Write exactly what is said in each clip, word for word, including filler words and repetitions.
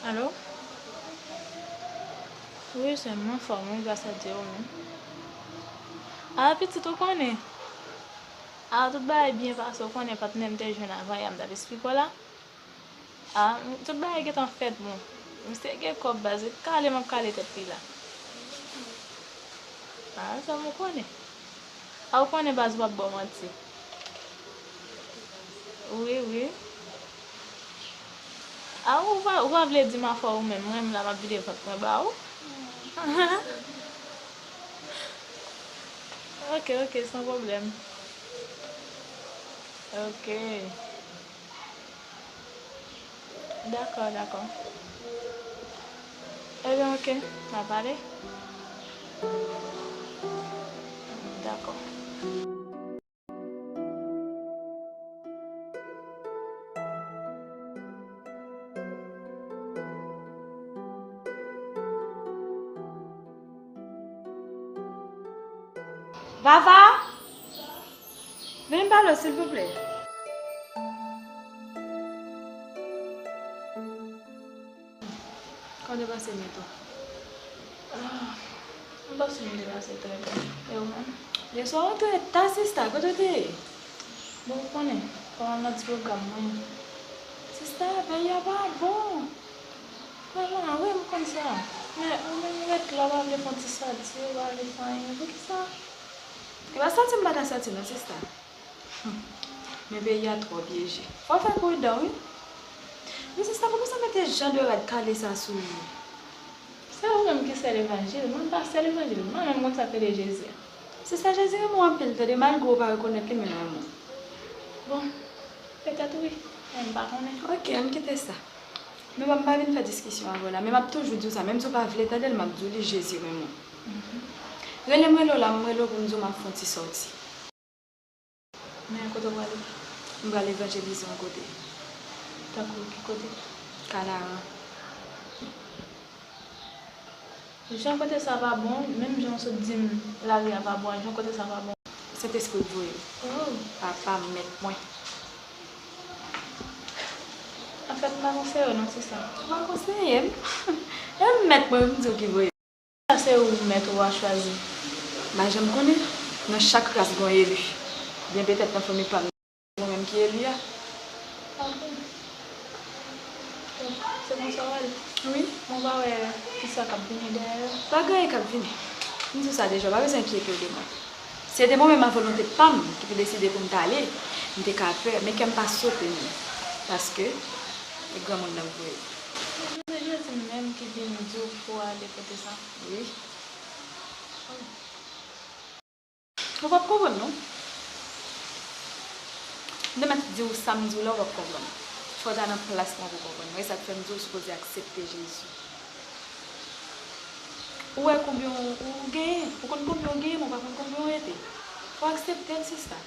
Alo? Wi, sè m, m anfòm, wi, gras a Dye, ou menm? A, pitit, ou konnen. A, tout bagay byen pase, ou konnen, patnè m te jwenn avan yè, m t ap esplike w la. A, m, tout bagay gentan fèt, bon. Misye gen kòb, baz, li kale, m ap kale tèt li la. A, sa m konnen. A, ou konnen, baz, ou p ap ba w manti. Wi, wi. A, ou pa, ou pa vle di m afè w ou menm, mwen menm la m ap vide vant mwen ba ou. Ok, ok, san pwoblèm. Ok. Dakò, dakò. Ebyen, ok, n a pale. Dakò. Vava! Vin pale w, silvouplè. Kòman w te pase nwit ou? Ah, m panse m te pase trè byen. E ou menm? Yèswa ou te ta, sista, kote w te ye? Bon, ou konnen, fò m al nan ti pwogram mwen. Sista, peyi a pa bon. Vrèman, wi, m konn sa. Men, ou menm ou ret la, ou pa vle fè yon ti sòti, ou pa vle fè anyen. Poukisa? E pa sòti m pa ta sòti non, sista. Hum, men peyi a twò pyeje. Fò w fè pridan, wi. Men sista, kòmanse mete jan de rad kale sa sou ou. Se ou menm ki sè levanjil, mwen pa sè levanjil. Mwen menm konn sa k rele Jezi. Sista, Jezi renmen w anpil, tande, malgre w pa rekonèt li, men l renmen w. Bon, petèt wi, men m pa konnen. Ok, ann kite sa. Men m pa vin fè diskisyon avè w la, men m ap toujou di w sa, menm si w pa vle tande l, m ap di w li, Jezi renmen w. Mhm. Rele m, rele w la, m rele w pou m di w m ap fè yon ti sòti. Men kote w prale? M prale evanjelize yon kote. Tankou ki kote? Kanaran. Jan kote sa pa bon, menm jan w sot di m lari a pa bon an, jan kote sa pa bon. Sentespri k voye m. Oh. Papa m, mèt mwen. Anfèt, m pa konseye w non, sista. Ou pa konseye m? E m mèt mwen, m di w ki voye m. Sa se ou mèt ou a chwazi. M pa janm konnen. Nan chak ras gen yon eli. Byen petèt nan fanmi pa m, mwen menm ki eli a. Ah bon? Se konsa w al? Wi. Mwen pa wè kisa k ap vini dèyè yo. Pa gen anyen k ap vini. M di w sa deja, w pa bezwen enkyete w de mwen. Se te mwen menm a volonte pa m ki te deside pou m t ale, m te ka pè, men kè m pa sote menm. Paske, e granmoun nan k voye m. Se Jezi menm ki vin di w pou w ale kote sa? Wi. Ou p ap konprann non. M te mèt di w sa m di w la, ou p ap konprann. Fò w ta nan plas mwen pou w konprann mwen. E sa k fè m di w sipoze aksepte Jezi. Ou wè konbyen w, ou genyen. Ou konn konbyen w genyen, men w pa konn konbyen w rete. Fò w aksepte l, sista.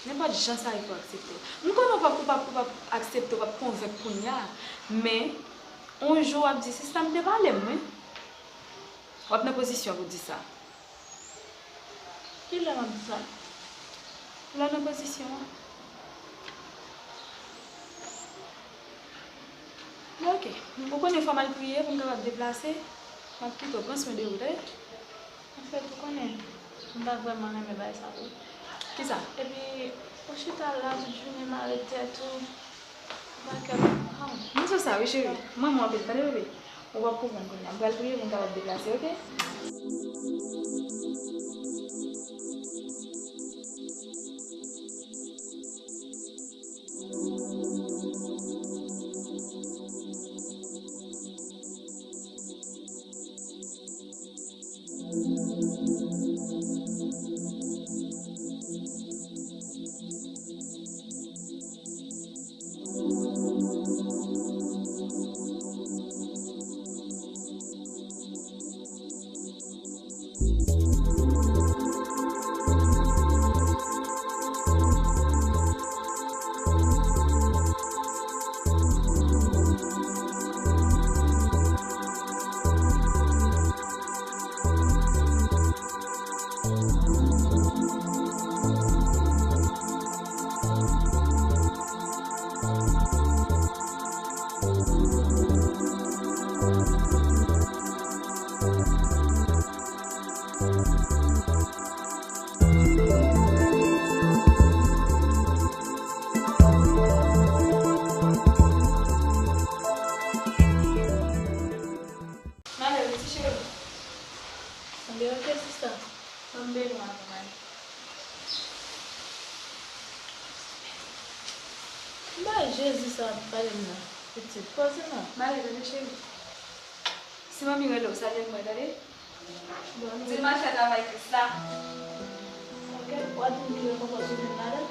Nenpòt jan sa ye, fò w aksepte l. M konnen w p ap, ou p ap, ou p ap aksepte, w p ap konvenk kounye a. Men, yon jou w ap di, sista, m te pale m, wi. W ap nan pozisyon pou w di sa. Kilè m ap di sa? Lè w nan pozisyon an. Bon, ok. Ou konnen fò m al priye pou m kapab deplase. M ap kite w. Pran swen de ou, tande? Anfèt, ou konnen, m pa vrèman renmen bagay sa tou. Kisa? Epi, ou chita la tout jounen mare tèt ou. M di w sa, wi, cheri. M renmen w anpil, tande, bebe? Ou p ap konprann kounye a. M pral priye pou m kapab deplase, oke? Bay Jezi sa w ap pale m nan, pitit. Poze non. M ale, tande, cheri. Si manmi rele w, salye l pou mwen, tande? Bon, di l m al fè travay Kris la. Ok, w a di m ki rekonpans ou jwenn ladan l?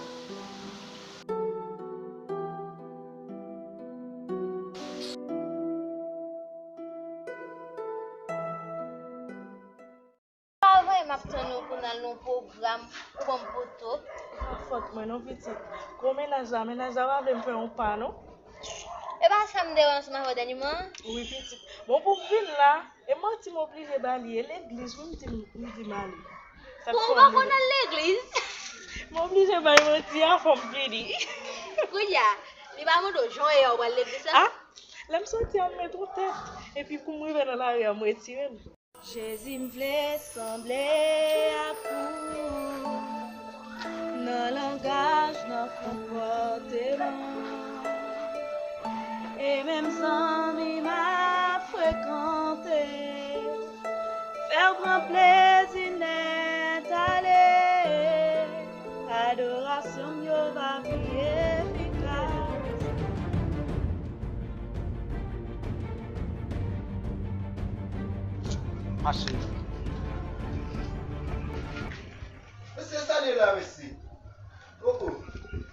Pa vre, m ap tann ou pou n al nan yon pwogram ou ban m poto. Se pa fòt mwen non, pitit. Gwo mennaj la, mennaj la pa vle m fè yon pa non. E pa sa m te wè ansanm avè w dènyèman an? Wi, pitit. Bon, pou m vin la, e manti m oblije ba li, e legliz wi m di m, m di m ale. Sa k fè w konn al legliz? M oblije bay manti a, fò m vini. Kounye a, li pa mande w jan w ye a w pral legliz la? A, lè m soti a, m met yon tèt, epi kou m rive nan lari a, m retire l. Jezi, m vle sanble ak ou nan langaj, nan konpòteman. E menm zanmi m ap frekante, fè w pran plezi nèt ale. Adorasyon m yo va pi efikas. Mache. Mesye, sa l ye la, mesye? Oh, oh.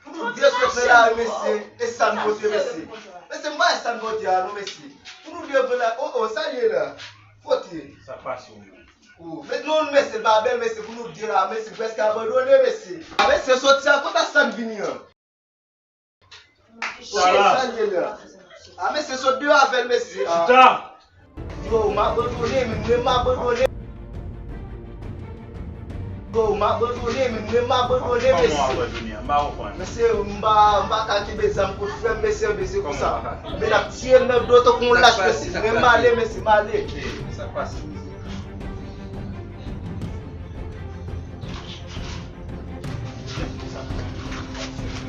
Pou nou de sot la, mesye. E sa n pote, mesye? Mesye, m pa wè sa n pote a, non, mesye. Pou nou de la. Oh, oh, sa l ye la? Pote. Sa k pase w menm? Oh, met non, mesye, l pa bèl, mesye, pou nou de la, mesye, prèske abandone, mesye. A, mesye, soti a, kote sa n vini an? Sa la. Sa l ye la? A, mesye, sot deyò avè l, mesye. Chita. Yo, m abandone, men mwen m abandone. Yo, m abandone, men mwen m abandone, mesye. Kòman w abandone a? M pa konprann. Mesye, m pa, m pa ka kenbe zam kont frè m, mesye, mesye, konsa. Men l ap tiye m nan do tankou yon lach, mesye. Men m ale, mesye, m ale. Sa k pase?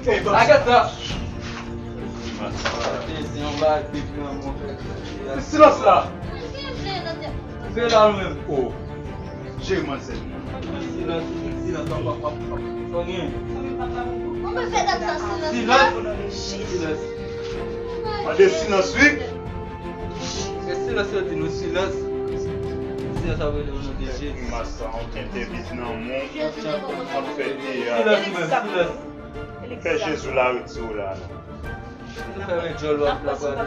Lage sa! Silans la! Koupe la nou menm. Oh. Jere manzè. Silans, silans, w ap, w ap, w ap, w ap. Silans. Silans. Mande silans, wi. Se silans yo di nou, silans. Silans ap rele o non de Jezi. Grimas sa, yon tenten vit nan men w, ap fè teyat. Silans ou menm, silans. Fè Jezi la retire w la, non. Fèmen djòl w ap la pale.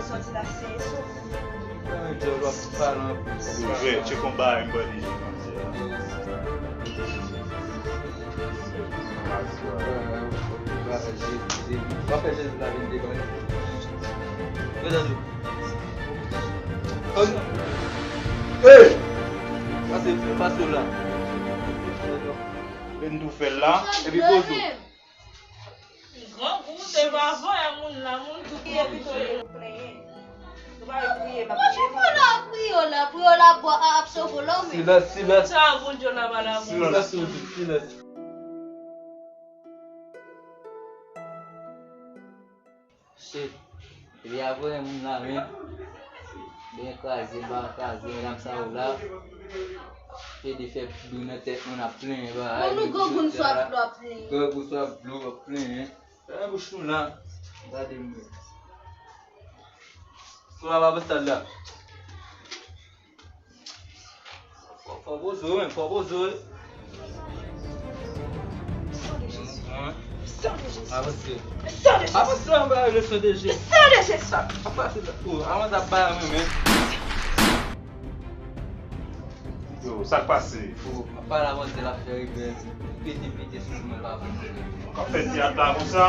Fèmen djòl w ap pale anpil. Yo, jwe, tcheke yon bagay m ban li jwe kòmsi a. W ap fè Jezi la vin devan li. Yo, tande. Hey! Pase, pase w la. Vin tou fè l la. Epi poze w. Grangou, se pa voye moun la, moun tou kriye pito yo plenyen. Nou pa vle kriye, pa kriye. Pou lè w kriye w la, pou yo la bò a ap sove w la w menm. Silans, silans. Sa Bondye la pa la. Silans, silans. Shit. Epi apre moun la menm. Byen kraze, ba kraze, medam sa yo la. Pede fè bri nan tèt moun ap plenyen ba. Bon, nou grangou n swaf dlo ap plenyen. Grangou swaf dlo ap plenyen. Fèmen bouch nou la. Gade m. Sou la pa pou stad la. Fò, fò poze w, men, fò poze w. Sang de Jésus. Sang de Jésus. Avanse. Sang de Jésus. Avanse anba le sang de Jésus. Sang de Jésus. Avanse la. Oh, avanse ap bay mwen, men. Yo, sa k pase? Yo, apa l avanse, l ap fè rebèl. Pete, pete sou mwen, l pa avanse. W ap fè teyat la konsa?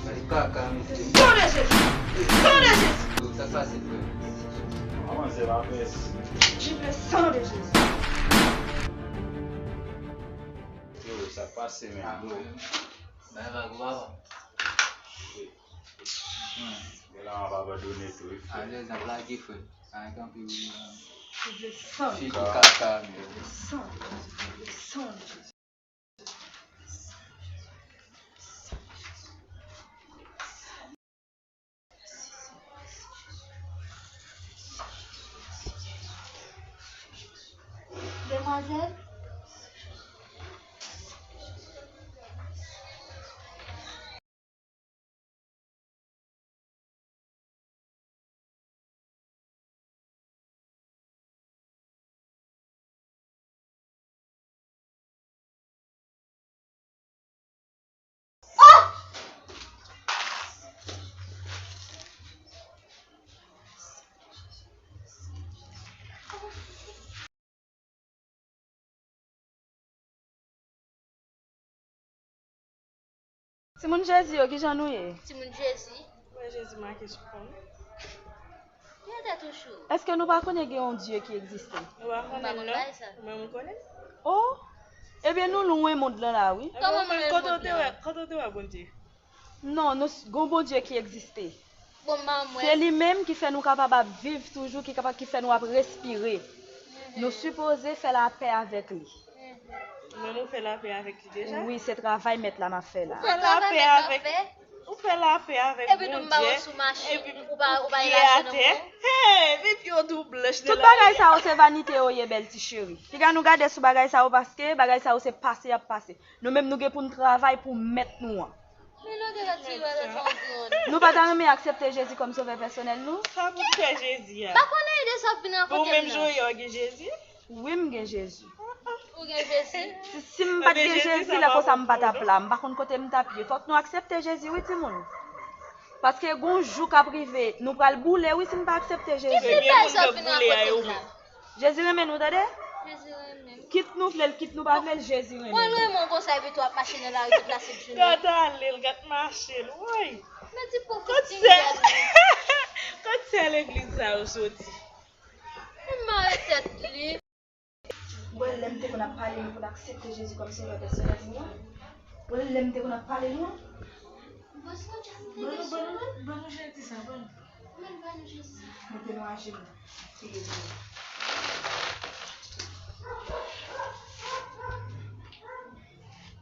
Ay, kaka, mesye. Sang de Jésus! Sang de Jésus! Yo, sa k pase, frè? Avanse la, mèsi. Vive le sang de Jésus! Yo, sa k pase, men? Bay vag ou, papa. Gen la, m ap abandone tou, wi, frè. Alèz, n ap lage, frè. Sa gen anpil, wi, la. Figi kaka, men. Demwazèl? Timoun Jezi yo, kijan nou ye? Timoun Jezi. Wè Jezi make sou kò m. Kijan tèt ou cho? Èske nou pa konnen gen yon Dye ki egziste? Nou pa konnen l non. Ou menm ou konnen l? Oh! Ebyen nou lwen mond lan la wi. Kòman mwen lwen mond lan? Kote w te wè Bondye? Non, nou gon Bondye ki egziste. Se li menm ki fè nou kapab ap viv toujou, ki kapab ki fè nou ap respire. Nou sipoze fè lapè avèk li. Ou menm ou fè lapè avèk li deja? Wi, se travay mèt la m ap fè la. Ou fè lapè avèk ou fè lapè avèk Bondye epi ou pye atè. Hey, men pye w tou blanch. Tout bagay sa yo se vanite yo ye bèl ti cheri. Piga nou gade sou bagay sa yo paske bagay sa yo se pase y ap pase. Nou menm nou gen pou n travay pou mèt nou an. Nou pa ta renmen aksepte Jezi kòm sovè pèsonèl nou? Sa pou n fè Jezi a? Pa konnen de sa w vin rakonte m nan. Pou menm jan w ye w gen Jezi? Wi m gen Jezi. Ou gen Jezi? Si m pa t gen Jezi lè konsa m pa t ap la, m pa konn kote m t ap ye. Fòk nou aksepte Jezi wi timoun. Paske gon jou k ap rive, nou pral boule wi si n pa aksepte Jezi. Ki fè sa w vin rakonte m la? Jezi renmen nou tande. Jezi renmen m. Kit nou vle l kit nou pa vle l Jezi renmen nou. Mwen renmen w konsa epi tou w ap mache nan lari tout lasent jounen. Gad ale l gad mache l woy. Men ti pwofit tingèl li. Kot sè legliz sa yo soti? Li mare tèt li. Ou wè lè m te konn ap pale nou pou n aksepte Jezi kòm Sovè pèsonèl nou an? Ou wè lè m te konn ap pale nou an? Ban nou, ban nou, ban nou jezi sa, ban nou. Mete nou ajenou, priye pou nou.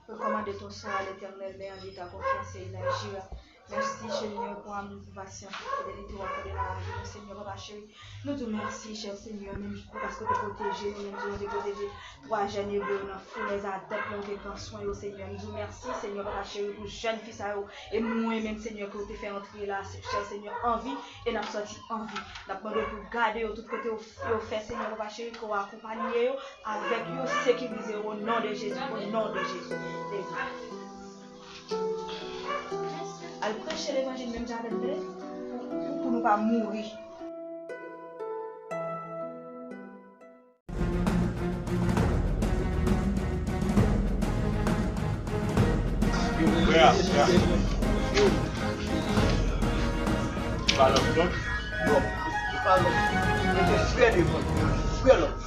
Rekomande ton sort à l'Éternel, mais en lui ta confiance et il agira. Mèsi, Senyè, pou amou, pou pasyans, pou fidelite w akòde nan lavi nou, Senyè, papa cheri. Nou di w mèsi, chè Senyè, menm jan paske w te pwoteje nou, menm jan w te pwoteje twa jèn ebre yo nan foulèz a dèt lan, w te pran swen yo, Senyè. Nou di w mèsi, Senyè, papa cheri, pou jèn fi sa yo, e mwen menm, Senyè, ke w te fè antre la, chè Senyè, an vi, e n ap sòti an vi. N ap mande w pou w gade yo tout kote yo, yo fè, Senyè, papa cheri, ke w akonpaye yo, avèk yo, sekirize yo, o non de Jezi, o non de Jezi. Jezi. Al preche levanjil menm jan avèk tande, pou, pou, pou nou pa mouri. Frè, frè. Yo. Pa lòt non. Non, se pa lòt. Mete frè devan. Frè lòt.